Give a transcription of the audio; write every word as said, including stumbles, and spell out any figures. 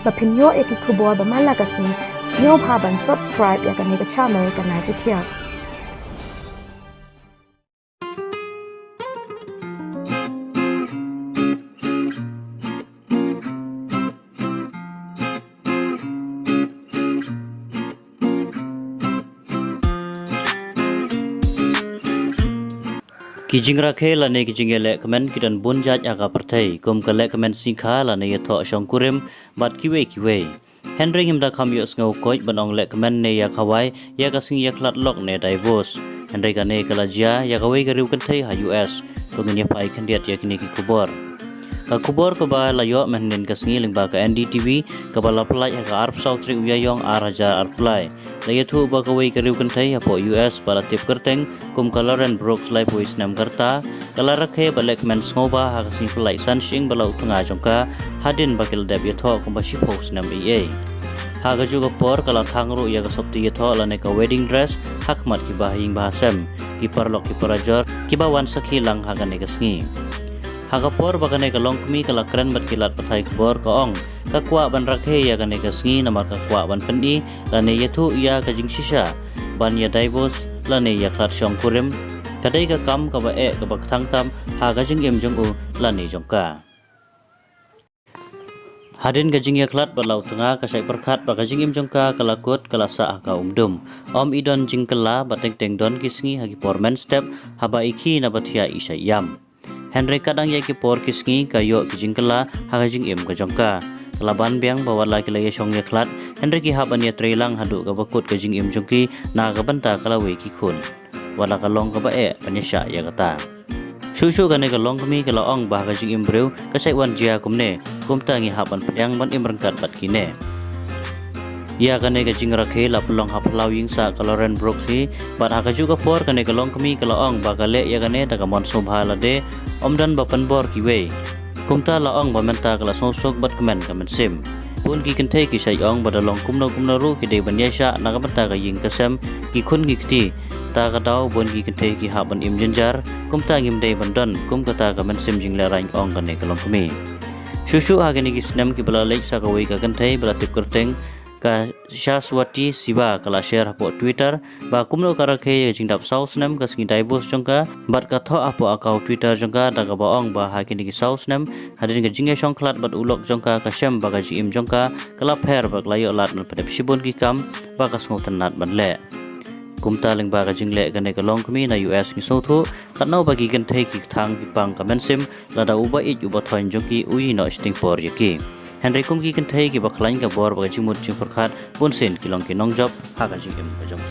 Ba phin ïoh ïa ki khubor ba man la ka sngi, sngewbha ban subscribe ïa kane ka channel Ka Nai Pyrthiang. Ki jingrakhe lane ki jingïalehkmen ki don bun jait ha ka pyrthei, kum ka lehkmen sngikha lane ïathoh shongkurim bad kiwei kiwei. Hynrei ngim da kham ïohsngew koit ban ong lehkmen ne ïakhawai ïa ka sngi ïakhlad lok ne divorce. Hynrei kane ka la jia ïa kawei ka riew kynthei ha U S. To ngin ïa phai khyndiat ïa kine ki khubor. Ka khubor kaba la ïoh mynhynnin ka sngi lyngba ka N D T V, kaba la pyllait ha ka arphew saw tarik u Ïaïong ar hajar arphew lai, la ïathuh ba kawei ka riew kynthei hapoh U S ba la tip kyrteng kum ka Lauren Brooks, laiphew snem ka rta, ka la rakhe bad lehkmen sngewbha ha ka sngi Pynlait san shyieng bad la u tnga jong ka, hadien ba ki la dep ïathoh kumba shiphew snem eiei. Ha kajuh ka por ka la thang ruh ïa ka sopti ïathoh lane ka wedding dress ha khmat ki bahaïing bahasem, ki paralok ki parajor kiba wan sakhi lang ha kane ka sngi. Ha ka por ba kane ka longkmie ka la kren bad ki lad pathai khubor, ka ong ka kwah ban rakhe ïa kane ka sngi namar ka kwah ban pyni lane ïathuh ïa ka jingshisha ban ïa divorce lane ïakhlad shongkurim. Ka dei ka kam kaba eh kaba kthang tam ha ka jingim jong u lane jong ka. Hadien ka jingïakhlad bad la u tnga, ka shait pyrkhat ba ka jingim jong ka ka la kut, ka la sah ha ka umdum. Ym i don jingkylla bad teng teng don ki sngi ha ki por mynstep haba i khie na ba thiah i shait ïam. Hynrei katba dang ïa ki por ki sngi ka ïoh ki jingkylla ha ka jingim ka jong ka. Ka la ban biang ba wat la ki la ïashong ïakhlad, hynrei ki hap ban ïatrei lang haduh kaba kut ka jingim jong ki na ka bynta ka lawei ki khun. Wat la ka long kaba eh ban ïashah ïa kata. Shuh shuh kane ka longkmie ka la ong ba ha ka jingim briew ka shait wan jia kumne, kumta ngi hap ban pdiang ban im ryngkat bad kine. Ïa kane ka jingrakhe la pynlong ha phyllaw ïing sah ka Lauren Brooks hi, bad ha kajuh ka por kane ka longkmie ka la ong ba ka leh ïa kane da ka mon sngewbha lade, ym don ba pynbor kiwei. Kumta la ong ba mynta ka la sngewsuk bad kmen ka mynsiem. Bun ki kynthei ki shait ong ba da long kumno kumno ruh ki dei ban ïashah na ka bynta ka ïing ka sem, ki khun ki kti. Ta ka daw bun ki kynthei ki hap ban im jynjar, kumta ngim dei ban don kum kata ka mynsiem jinglehrain, ong kane ka longkmie. Shuh shuh ha kine ki snem kiba la leit sa kawei ka kynthei ba la tip kyrteng ka Shaswati Siva ka la share hapoh Twitter ba kumno ka rakhe ïa ka jingdap saw snem ka sngi divorce jong ka, bad ka thoh hapoh account Twitter jong ka da kaba ong ba ha kine ki saw snem hadien ka jingïashongkhlad bad u lok jong ka, ka shem ba ka jingim jong ka ka la pher bad ka la ïoh lad ban pyndep shibun ki kam ba ka sngewtynnat ban leh. Kumta lyngba ka jingleh kane ka longkmie na U S ngi sngewthuh katno ba ki kynthei ki kthang ki pang ka mynsiem lada u ba ïeit u ba thoiñ jong ki u ïehnoh shiteng por ïa ki. Hynrei kum ki kynthei kiba khlaiñ ka bor bad ka jingmut jingpyrkhat, bunsien ki long ki nongjop ha ka jingim ka jong ki.